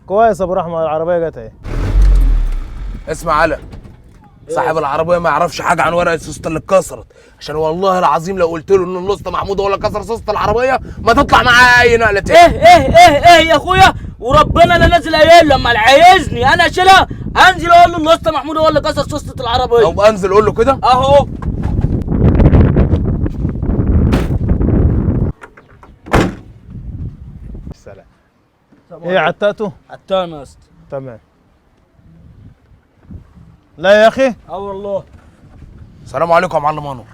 كويس يا ابو رحمه، العربية جت اهي. اسمع على صاحب العربية ما يعرفش حاجة عن ورقة السوسته اللي اتكسرت، عشان والله العظيم لو قلت له ان الاسطى محمود هو اللي كسر سوسته العربية ما تطلع معاه اي نقله تاني. ايه ايه ايه ايه يا اخويا، وربنا انا نازل قايل له، اما عايزني انا اشيلها انزل اقول له الاسطى محمود هو اللي كسر سوسته العربية. او انزل قول له كده اهو. السلام. ايه عتقته؟ عتقنا يا اسطى. تمام. لا يا اخي. اه والله. السلام عليكم يا معلم انور.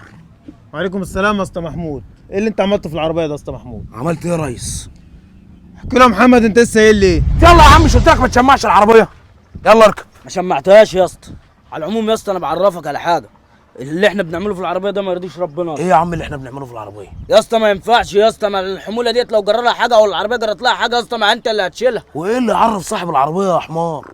وعليكم السلام يا اسطى محمود. ايه اللي انت عملته في العربية ده يا اسطى محمود؟ عملت ايه يا ريس؟ احكي له يا محمد، انت لسه قايل لي ايه؟ يلا يا عم، مش قلت لك ما تشمعش العربية؟ يلا اركب. ما شمعتهاش يا اسطى. على العموم يا اسطى انا بعرفك على حاجة، اللي احنا بنعمله في العربية ده ما يرضيش ربنا. ايه يا عم اللي احنا بنعمله في العربية؟ يا اسطى ما ينفعش يا اسطى، ما الحمولة ديت لو جرى لها حاجة او العربية جرت لها حاجة يا اسطى ما انت اللي هتشيلها. وايه اللي يعرف صاحب العربية يا حمار؟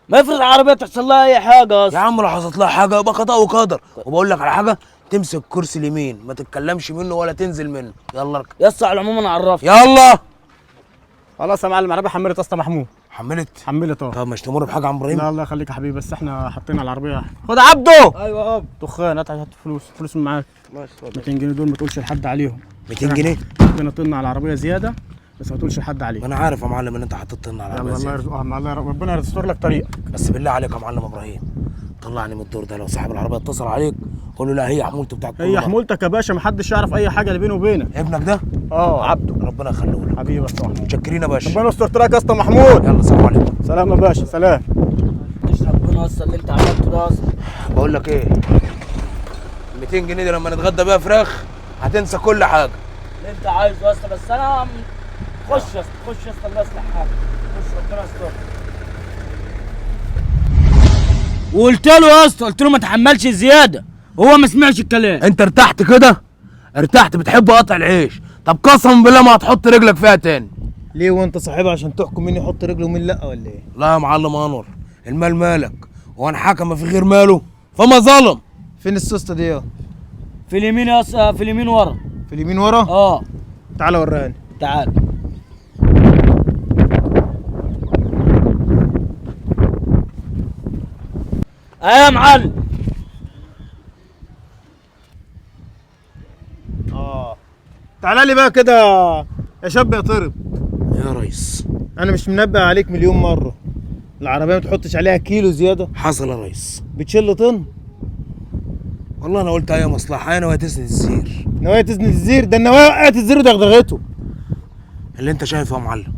ما افرض العربية تحصل لها اي حاجة يا يا اسطى. عم لو حصلت لها حاجة يبقى قضاء وقدر. وبقول لك على حاجة، تمسك كرسي اليمين ما تتكلمش منه ولا تنزل منه. يلا اركب يا اسطى على العموم انا عرفت. يلا. خلاص يا معلم، العربية حملت يا اسطى محمود. حملت؟ حملت اه. طب مش تمر بحاجة يا عم ابراهيم؟ لا الله يخليك يا حبيبي، بس احنا حطينا العربية. خد عبده. ايوه اب. دخان، هات هات فلوس، فلوس من معاك. 200 جنيه دول ما تقولش لحد عليهم. 200 جنيه؟ حطينا طن على العربية زيادة، بس ما تقولش لحد عليهم. ما انا عارف يا معلم ان انت حطيت لنا على العربية يلا الله زيادة. يرزقها، الله ربنا يستر لك طريقك. بس بالله عليك يا معلم ابراهيم طلعني من الدور ده. لو صاحب العربية اتصل عليك قول له لا هي حمولته بتاعت كل هي مرة. حمولتك يا باشا، محدش يعرف اي حاجة اللي بينه وبينك. ابنك ده؟ اه عبده. ربنا يخليه لك. حبيبي يا اسطى محمود. متشكرين يا باشا. ربنا يستر طريقك يا اسطى محمود. يلا سلام عليكم. سلام يا باشا. سلام. مش ربنا يا اسطى اللي انت عملته ده يا اسطى. بقول لك ايه، 200 جنيه دي لما نتغدى بيها فراخ هتنسى كل حاجة. اللي انت عايزه يا اسطى، بس انا خش يا اسطى، خش يا اسطى الله يصلح حالك، خش ربنا يستر. وقلت له يا اسطى، قلت له ما تحملش زيادة، هو ما سمعش الكلام. انت ارتحت كده؟ ارتحت؟ بتحب قطع العيش. طب قسما بالله ما هتحط رجلك فيها تاني. ليه وانت صاحبها عشان تحكم مين يحط رجله ومين لا ولا ايه؟ لا يا معلم انور، المال مالك، وانا حكم في غير ماله فما ظلم. فين السوسته دي يا؟ في اليمين يا اسطى، في اليمين ورا. في اليمين ورا؟ اه. تعالى وراني. تعال. ايه يا معلم؟ اه تعالى لي بقى كده يا شاب يا طرب. يا ريس انا مش منبه عليك مليون مرة، العربية ما تحطش عليها كيلو زيادة. حصل يا ريس. بتشيل طن؟ والله انا قلت اي مصلحة، انا وهي تسند الزير. نوايا تسند الزير؟ ده النوايا وقعت الزير ودغدغته. اللي انت شايفه يا معلم.